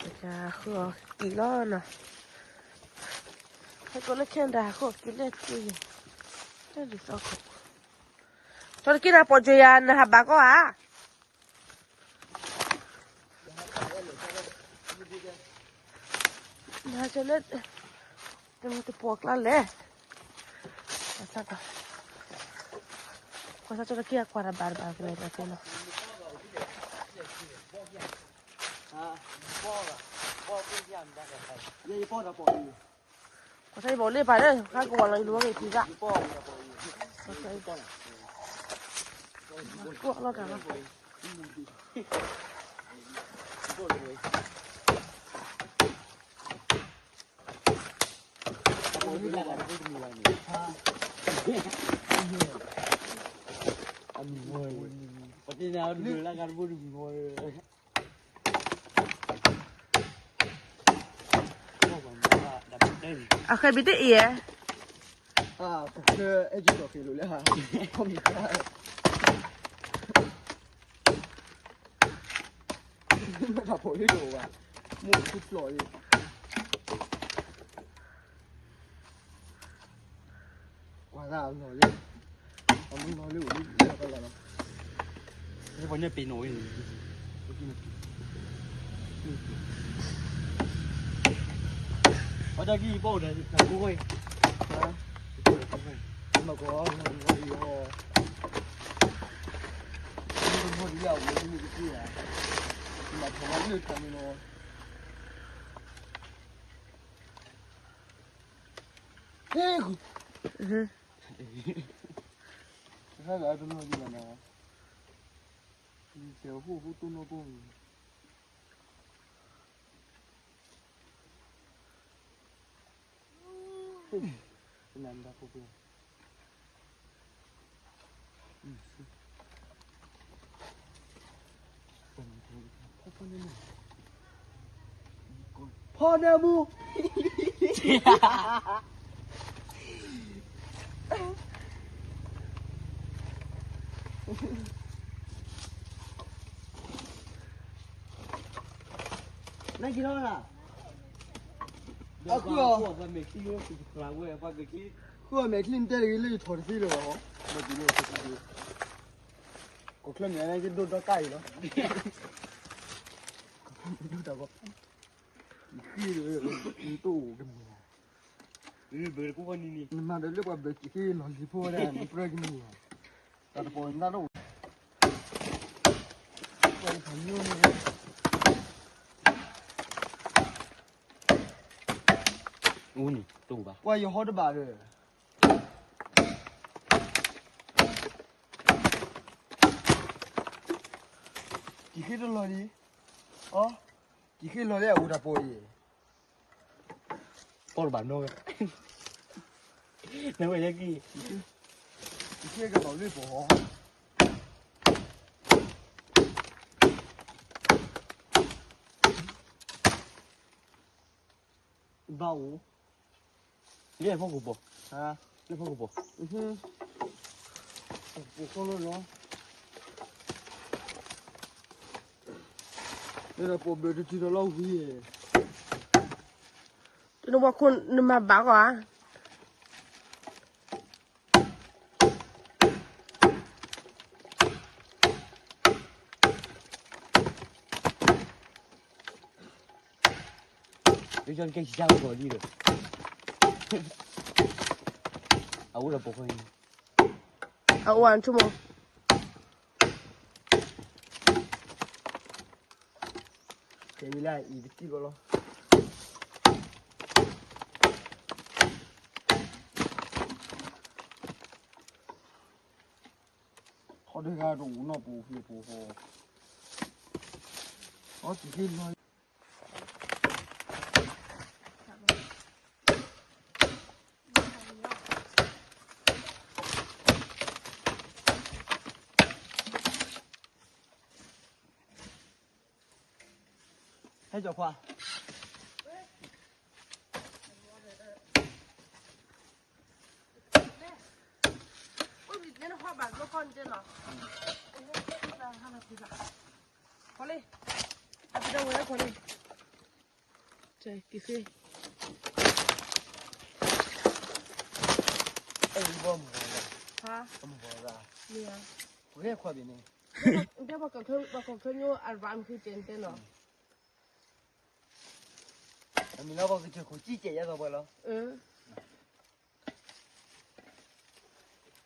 ဃုအီၤက့ၤလီၤနီၤ, ဟဲကိးလၢ Canada ဟးဃုအီၤက့ၤလၢက့ၤ, လၢဒ်သိးခိၣ်, ကၠီတက့ၢ်နၤပိာ်ကၠိၤယၤ နဟးဘၣ်ကီၢ်ဧါ, နဟးကၠီလၢ တမ့ၢ်တပိာ်ကျါလဲၣ်, ကွၢ်စၢ်ကီး, ကွၢ်စၢ်ကၠီတက့ၢ်အကွၢ်တဘၣ်တဘၣ်ကလဲၤဒီးက့ၤလီၤ. ကွၢ်စၢ်ယဘၣ်အိၣ်လၢပၢ်ဒီး ဃါကဝီၤလီၤယလိၤဝဲဂ့ၤထံၣ်ဒၣ်, ကွၢ်လီၤတၢ်လီၤ. အဃဲဘံတအံၤဧါ, အဲၣ်ကၠီလီၤဃ့လိာ်လၢ မ့ၢ်တၢ်ဖိးလံတအိၣ်ဘၣ်, မိၢ်ဆူဖျိးလံ, ကွၢ်သးအနီၢ်လံ, အမနီၢ်လံအိၣ်လံ, ပှၤညၣ်ပ့ၤနီၣ်ဝဲန့ၣ်, အတၢ်ကံၢ်ပီၣ်ဒီးတၢ်ကိးဝဲ, မ့ၢ်ကီး, မ့ၢ်ကီးဒ်လၢအဝဲမ့ၢ်ကသ့ဧါ, မ့ၢ်ထီၣ်လၢခါန့ၣ်လီၤ, ဟ့ၣ်, တခါဂၤတနီၤဒ်လီၤနၤ, ယတဲဟိၣ်ဟိၣ်တိၢ်နီၢ်ကိၢ်န့ၣ် ဖီနၢမူ, နက့ၤထီၣ်လၢ်, အဃုအီၤ, ဃုအီၤမဲာ်ချံနတဲတဂ့ၤလၢယထီၣ်တသ့လၢၤဘၣ်, ကီၢ်ချၢမ့ၢ်နက့ၤဒိၣ်ဒီကၣ်အံၤလီၤ, ဒိၣ်တၢ်ဂီၤ, ယဃ့, ယတိၢ်အိၣ်ကမ့ၢ်ဧါ, နမၤဒီးလၢပှၤဘၢၣ်စ့ၢ်ကီးလီၤလံၤဖိဝဲဒၣ် နပြၢကမ့ၢ်ဧါ, တၢ်တပီၤနၢ်တအိၣ်, အူန့ၣ်, ကွၢ်ယဟီတဘၣ်ဒီး ကံၢ်ဃ့တလီၤဒံး, အ, ကံၢ်ဃ့လီၤလၢအအိၣ်တၢ်ပီၤအံၤ, ပီၢ်တဘၣ်နီၣ်ဝဲ, နဝဲယကံၢ်, ကံၢ်ဃ့ကလီၤလၢပီၤ, ဘၣ်အိၣ်, လၢဖီခိၣ်ပီၤ, လၢဖီခိၣ်ပီၤ, ပီၤခီလီၤလီၤ, လၢပီၤဘၢၣ်တထံၣ်ဒီးလီၤဝံၤ, တနဝါခိၣ်နမၤဘၣ်ကွၢ်ဧါ. လၢကဲကၢ်ဂီၤလံဒီး, အအိၣ်ဒီးပိာ်ခွါန့ၣ်, အအိၣ်အထူၣ်မး, ကဲဝံၤလၢအံၤတကံၢ်ဘၣ်လီၤ. ခီဒၢဂၤတအိၣ်နီၢ်ပူၤဖျဲၣ်ပူၤဃီ, အီၣ်ကံၢ်ဃ့လီၤ. ဟဲကၠီခွါ, ခီလ့, အပဒီဝဲခီလ့. က့ၤဃ့ အဲၣ်ဘီမုၢ်ဂၤလီၤ ဟါ အမုၢ်ဂၤလီၤ မ့ၢ်ဧါ ပှဲၤခွါဘ့ၣ်န့ၣ် တဲပှၤကီၢ်ချၢ ပှၤကီၢ်ချၢညိအရၣ်မုၢ်ဃ့ကဲၣ်တဲလီၤ အမ့ၢ်လီၤပှၤကစၢၢ်ခိၣ်ကံကဲၣ်ယဲသိးပှဲၤလီၤ နတဲမဟါ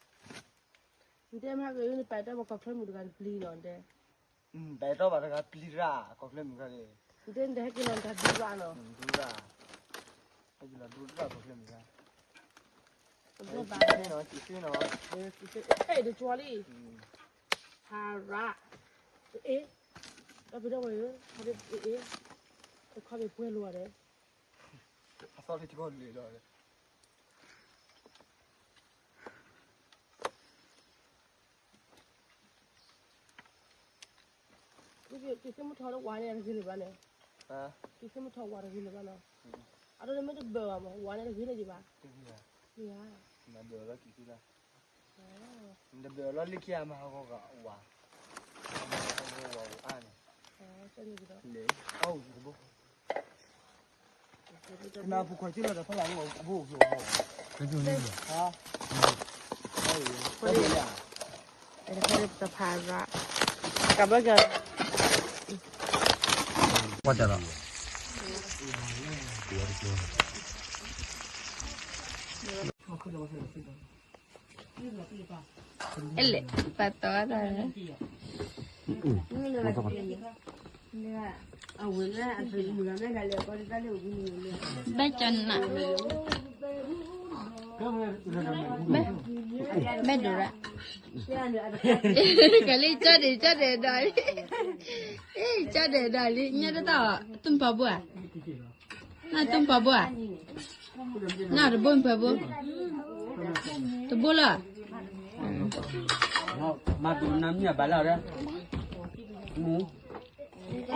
ကနပာ်တၢ်ပှၤကီၢ်ချၢမုၣ်တဂၤတပျံၤနီၤတဲ ပာ်တၢ်ဘၣ်တဂၤပျံၤရၣ် ကီၢ်ချၢမုၣ်တဂၤန့ၣ် နတဲနတဟဲက့ၤလီၤနတၢ်ဒူရၣ်နီၤ ဟဲက့ၤလီၤဒူရၣ်ကီၢ်ချၢမုၣ်တဂၤ ဘၣ်နီၤ ကံၣ်သ့နီၤ ကံၣ်သ့ အဲၣ်တကၠီလံ ဟါရၣ် အ့ ဒီပုၢ်ဒီဝဲၢ်ဧၢ ခီဖျိအ့ ခီဖျိပှဲၤလိာ်အီၤဒီး အသီတကီၢ်လံဒီး ကံၣ်သ့ၣ်မုၢ်ထီၣ်ဝါန့ၣ်တဂ့ၤလၢၤဘၣ်န့ၣ် ကံၣ်သ့ၣ်မုၢ်ထီၣ်ဝါတဂ့ၤလၢၤဘၣ်နီၤ အဒိန့ၣ်မ့ၢ်တဘၢၣ်ဘၣ်မး ဝါန့ၣ်တဂ့ၤလၢၤဘၣ် မ့ၢ်ဧါ နဘၢၣ်လီၤကံၣ်သ့ၣ်လီၤ နတဘၢၣ်လီၤလၢခံအမၤဟးဂီၤဂၤဝါ မၤဟးဂီၤဝါအါန့ၣ် လဲၤအီၣ်ဝံၤတဘိ နပူၤခွါက့လီၤဒီးဖးလၢ်အိၣ်ဘိၣ်ဘိၣ် တဖးရၣ် ကဘၣ်က ကွၢ်တၢ်လီၤ အဲလဲၣ် ပာ်တီတၢ် ဘၣ်ကနၣ် ဘၣ်ဒိရၣ် ကလံၤကၠီဒဲး ကၠီဒဲးဒီးလံ ကၠီဒဲးဒီးလံ ညါတတီၢ် သူၣ်ဖးဘိဧါ နသူၣ်ဖးဘိဧါ နတဘိၣ်ဖးဘိ တဘိၣ်လီၤ မၤဒိးနၤမ့ၢ်အဘၣ်လီၤ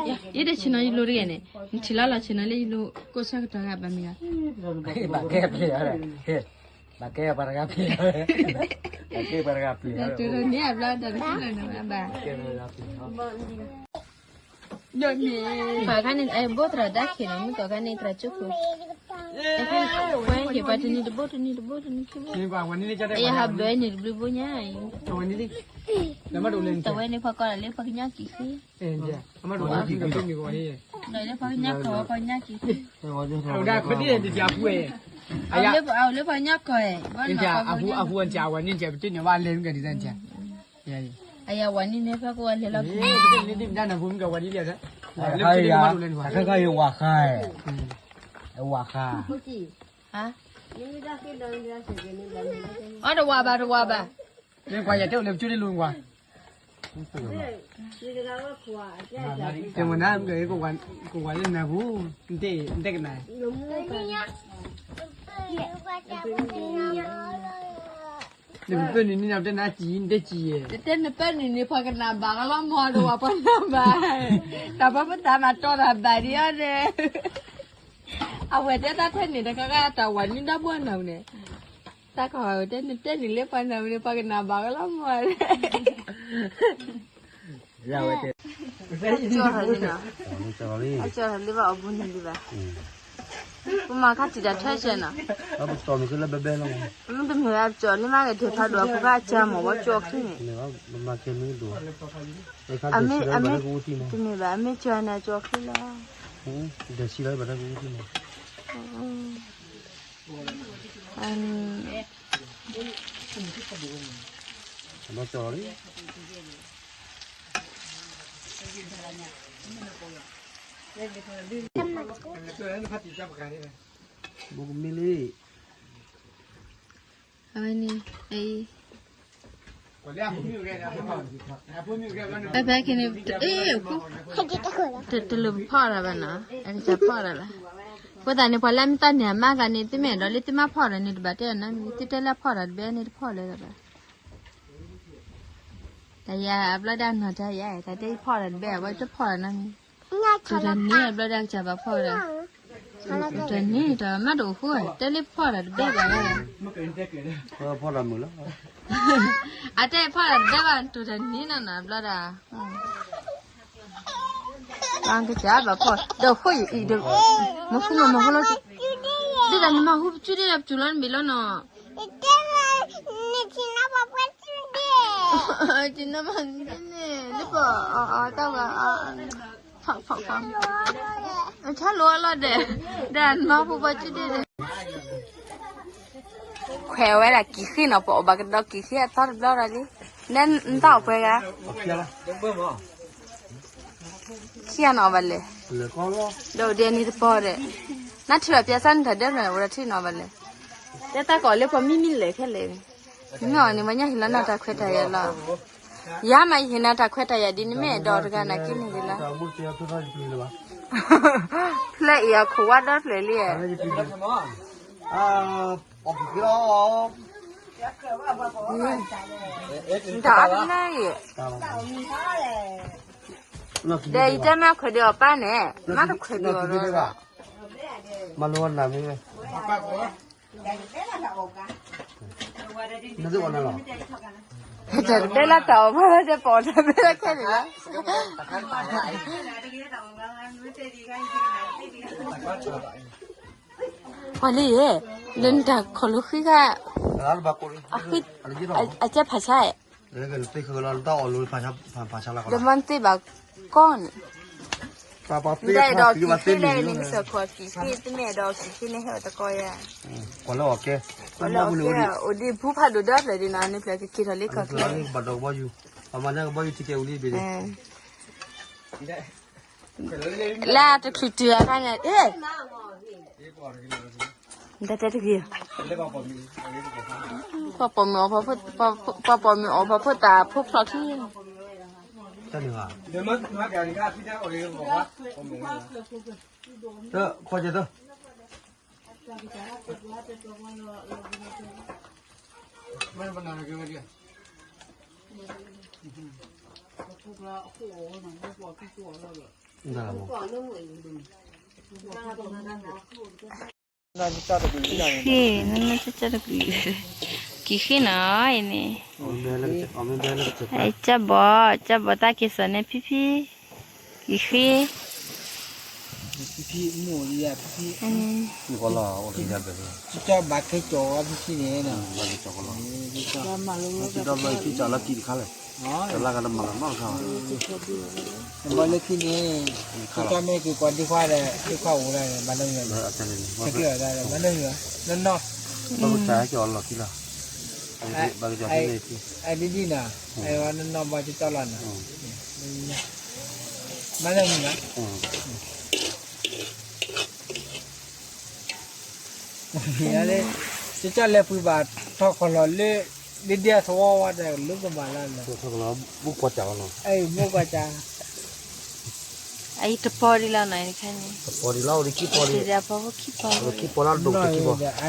ဒီး ယတဆ့ၣ်နီၤယလိၤတဂ့ၤန့ၣ် နထံၣ်လီၤလီၤဆ့ၣ်နီၤလၢယလိၤ ကိးဆၢကတီၢ်ဂၤဘၣ်မ့ၢ်ဂ့ၤ ဘၣ်ကဲပျဲၢ်အီၤဒီး ဘၣ်ကဲပှၤတဂၤပျဲၢ်အီၤ ဘၣ်ကဲပှၤတဂၤပျဲၢ်အီၤ တုၤတန့ၢ်အဘျီဒီးတဆ့ၣ်နီၤဘၣ် ပှၤခါန့ၣ် အဲၣ်ဘိသရၣ်ဒါခံးနီၤ မုၢ်ကီၢ်ခါန့ၣ်သရၣ်ကၠိခိၣ် ပှၤဟ့ၣ်ပှၤတနံၤတဘိ တနံၤတဘိ တနံၤခံဘိ အယဟးဘၢန့ၣ်တဘျုးဘိညါ တဝဲန့ၣ်ဖီကီၢ်လၢပှၤကညီကံၣ်ဃ့ လၢပှၤကညီကီၢ် ပှၤကညီကံၣ်ဃ့ အဝဲလၢပှၤကညီကီၢ် အဝဲလၢပှၤကညီကီၢ် အဃိအဃိန့ၣ် အဝဲန့ၣ် ပတဲန့ၣ်ဝဲလဲၤမ့ၢ်ကဒ်သိးန့ၣ် အယဝၤန့ၣ်န့ၣ် ဖဲကဝဲလဲၤလီၤ လၢပတဲန့ၣ်ဝဲဒၣ်နၢ်ဟူမ့ၢ်ကဝဲဒ်လဲၣ် အခါခါအံၤဝၤဃါ အဝၤဃါ အီတဝၤဘၣ်တဝၤဘၣ် မ့ၢ်ကွၢ်ယတဲအိၣ်လၢပကၠိတလိၤကွၢ် တဲမနၤ ကဝၤလၢနၢ်ဟူ နတဲကနၣ် နပၢၢ်နုာ်န့ၣ် နတဲနၤကံၣ် နတဲကံၣ်ယဲ နတဲနပၢၢ်နုာ်န့ၣ် ပှၤကနၣ်ဘၣ်ကလီမီၤဒီးဝဲပှၤနၢ်ဘၣ် တၢ်ပှၤပသးမၤတီတၢ်ဘၣ်ဒံးအီၤန့ၣ် အဝဲတဲတၢ်ထဲန့ၣ် တခါခါတၢ်ဝၤနံၣ်ဒီဘိနၢ်န့ၣ် တၢ်ကီၢ်တဲနတဲနုာ်လၢပှၤနၢ်န့ၣ် ပှၤကနၣ်ဘၣ်ကလီမီၤ ကၠီၢ်ထီၣ်လံနီၤ ကၠီၢ်ထီၣ်လံဘၣ်အီၤဘူးန့ၣ်လံဘၣ် ပမၤခါတံၢ်တၢ်ထဲဆဲနီၤ မ့တမ့ၢ်အကၠီၢ်လံမးက့ၤထဲဖးဒိၣ်အဖိခါအကၢမီၢ်ဝဲကၠီၢ်ချံန့ၣ် အမ့ၢ် တမ့ၢ်ဘၣ် အမ့ၢ်ကၠီၢ်န့ၣ်ကၠီၢ်ချံလီၤ ဒီးဆံလီၤဘၣ်တၢ်ကဝံၤတံၢ်မး အ ဘိကမ့ၢ်လံ အဝဲန့ၣ် အံၤ ပဖဲက့ၤန့ၣ် အ့ၣ် တလိၣ်ဖီၣ်တၢ်ဘၣ်နီၤ အကစၢ်ဖီၣ်တၢ်ဘၣ် အဃိသတးန့ၣ် ပှၤလၢမ့ၢ်တၢ်န့ၢ်အမါသးန့ၣ် သုမ့ၢ်အဲၣ်ဒိးလၢသုမါဖီၣ်တၢ်န့ၣ် တဘၣ်တဲအီၤနီတမံၤ သုတဲလၢဖီၣ်တၢ်တဘဲန့ၣ်တဖီၣ်လၢၤဘၣ် တၢ်ယၤအဘျီဒၣ်နီၢ်တၢ်ယၤ တၢ်တဲယဖီၣ်တၢ်တဘဲ အဝဲတဖီၣ်တၢ်နီတမံၤ တၢ်န့ၢ်အဘျီဒၣ်ကစၢ်ဘၣ်ဖီၣ်တၢ် တၢ်န့ၢ်တၢ်မးတအိၣ်ဃိ တဲလၢဖီၣ်တၢ်တဘဲဘၣ် ဖီၣ်တၢ်မုာ်လီၤ အတဲဖီၣ်တၢ်တဘဲဘၣ် တိၢ်တၢ်န့ၢ်နီၢ်နီၢ်ဘျီဒၣ် အကစၢ်ဘၣ်ဖီၣ် ဒီးဃိယအံၤဒီး မၤဃူမၤမၤဃူလီၤ, ဒ်သိးနမၤဃူပစုၣ်ဒ်ဒီးပစုၣ်လီၤနဘ့ၣ်လီၤနီၤ, နမၤဃူန့ၣ် လၢပှၤအီၣ်အီၣ်တၢ်ဝဲ ဖီၣ်ဖီၣ်ဖီၣ် အဆၢလိာ်အလီၢ်ဒဲး, ဒီးနမၤဃူပစုၣ်ဒ်ဒီး ခွဲးဝဲဒၣ်ကံၢ်ဃ့နီၤ, ပအီၣ်ဘၣ်ကဒီးကံၢ်ဃ့အသီတဘျီဒီးလံ, နတၢ်အီၣ်ပှဲၤဂၤ ခံဂၤနီၤဘၣ်လဲၣ်, ဒီးဒဲန့ၣ်တပီၢ်ဒီး, နထံၣ်ဘၣ်ပျဲစၢ်န့ၣ်တၢ်ဒဲဖျၢၣ်န့ၣ် အိၣ်ဒီးထံၣ်နီၤဘၣ်လဲၣ်, တဲတၢ်ကီးလၢပှၤမံမံလဲၣ်ခဲလဲၣ်, မ့ၢ်အီၤန့ၣ် ပှၤညါဟ့ၣ်လီၤနၤတၢ်ခွဲးတၢ်ယာ်လီၤ, ယၤမးယဟ့ၣ်နၤတၢ်ခွဲးတၢ်ယာ်ဒ်နမ့ၢ်အဲၣ်ဒိးတဂၤနၤက့န့ၣ်လီၤ, ဖျၢၣ်အံၤအခိးဝါဒီဖျၢၣ်လံ, တၢ်အီၣ်တနၢ်အံၤ, ဒီးယတဲမ့ၢ်ခွဲးဒုးအီၣ်ပၢ်န့ၣ် မ့ၢ်တခွဲးဒုးအီၣ်ဒီး, မၤလိနၤမ့ၢ်ဝဲ, တတဲလၢတၢ်အီၣ်မးလၢတပီၢ်တၢ်မ့ၢ်လၢခဲန့ၣ်လီၤ, ပှၤလံယဲ, လၢနတၢ်ခီၣ်လိာ်ဃံခါ, အဃံ, အကဲဖးဆါ, ဒီးမ့ၢ်နသ့ဘၣ်ကီၢ်န့ၣ်, မ့ၢ်ဒၣ်အဲၣ်ဒိးကံၢ်ဃ့လဲၣ်န့ၣ် နစၢၤခိးကံၢ်ဃ့ တမ့ၢ်အဲၣ်ဒိးကံၢ်ဃ့န့ၣ် ဟဲအိၣ်တကီၢ်ယၤ, အိၣ်ဒံးဘူဖးဒိၣ်ဒီဖျၢၣ်ဒံးနီၤ နဖျၢၣ်ကက့ၤထီၣ်လံခီၣ်ချ့ လၢတချုးတုၤအခါန့ၣ်, တၢ်တဲတဂ့ၤ, ပှၤပိာ်မုၣ်အီၣ်ဖီဖိသၣ်ဖိဖျိးခံ, ကံၢ်ဃ့, ကံၢ်ဃ့နီၤအံၤန့ၣ်, ကၢ်ဘီ, ကၢ်ဘီတၢ်က့ၤစၢၤန့ၣ် ဖံဖံ, ကံၢ်ဃ့, ဖံဖံ, ကၠီဘၣ်ခဲကၠီဝဲဖံဖံန့ၣ်, ကၠီလၢကံၢ်တခါလဲၣ်, တလါကတမၤလီၤနီတခါဘၣ်, ဘၣ်လၢခံန့ၣ်, ကၠီမ့ၢ်က့ၤကွၢ်ဒံခွါဒီး ဒံခွါအိၣ်ဒၣ်ဒီး ဘၣ်နီၢ်ဂံၢ်, ဘၣ်နီၢ်ဂံၢ်, နီၢ်နီၢ်, ဘၣ်ကစၢ်ဟဲက့ၤအီၤလီၢ်ခံလီၤ, ဘၣ်ကစၢ်ဟဲန့ၣ်, အဒ်ဒ်နီၤ, နီၢ်နီၢ်ဘၣ်ကၠီလီၤနီၤ, ဘၣ်နီၢ်ဂံၢ်နီၤ မ့ၢ်လၢ ကၠီလဲၤပှ့ၤဘၣ်ထီၣ်ခီၣ်လီၢ်လၢ ဒ်ဒ်အသဝီဝဲဒီးလိၣ်ကမၣ်လၢ်လီၤ, ဘိၣ်ကွၢ်စၢ်လီၤ, အံၤတပီၤဒံးလီၤနီၤ, တပီၤဒံးလီၤ, ခံပီၤဒံး, ခံပီၤလၢဒိၣ်တခံပီၤ,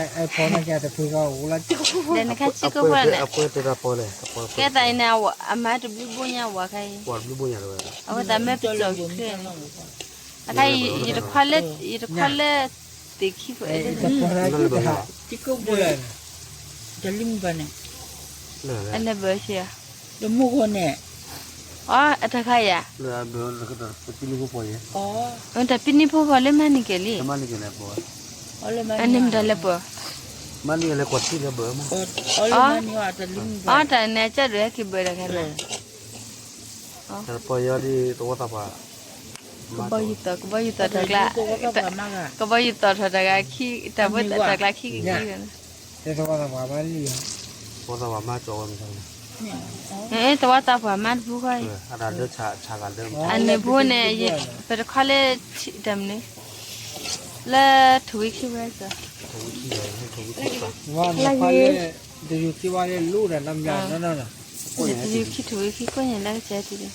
အဖီန့ၣ်ကတဖုကအိၣ်လီၤ, ဒီးနခါဆံကိၣ်ဖီန့ၣ်, အပှဲၤတဲတၢ်ပီၤလဲၣ်, ကဲသးအံၤန့ၣ် အမါတဘျုးဘိညါဝဲခဲအံၤ, အဝဲသးမ့ၢ်ပစီၤချ့န့ၣ်, အခါအံၤ ယတခွါလၢ ယတခွါလၢ သ့ၣ်ခံဖိအဲၣ်ဒိး ခံကိၣ်ဘိလဲၣ်, တလံမုၢ်ဘၣ်န့ၣ်, အလဲၤဘၢဆံးဧါ, ဒီးမိၢ်ဂီၤန့ၣ်, အီ အတခါယၤ, တၢ်ပံနံၤဖိဖီလၢမၤန့ၢ်က့ၤလံ, အန့ၣ်မတၤလဲၤပှၤ, မၤန့ၢ်လဲၤကွၢ်ထံလၢဘၢမး, အီ တၢ်န့ၣ်အကၢ်ဒိၣ်ဟဲက့ၤဘၢတခါန့ၣ် ပယီၤဒ်သဝီသးပှၢ်, ကဘီယူၤသီၣ် ကဘီယူၤသီၣ်တၢ်ကျါ, ကဘီယူၤသီၣ်ထီၣ်တၢ်ဂၤခံ, တၢ်ဖိတၢ်ကျါခံကက့ၤ, သဝီသးပှၢ်မၤကၠီဝဲမး, သဝီသးပှၢ်မၤတပူၤဃီအံၤ, အန့ၣ်ဖိန့ၣ်, ပတခီလၢ တၢ်မနုၤ, လၢထဝံခံဝဲ, လၢ တယူၤခံထဝံခံကိးညါလၢကစၢ်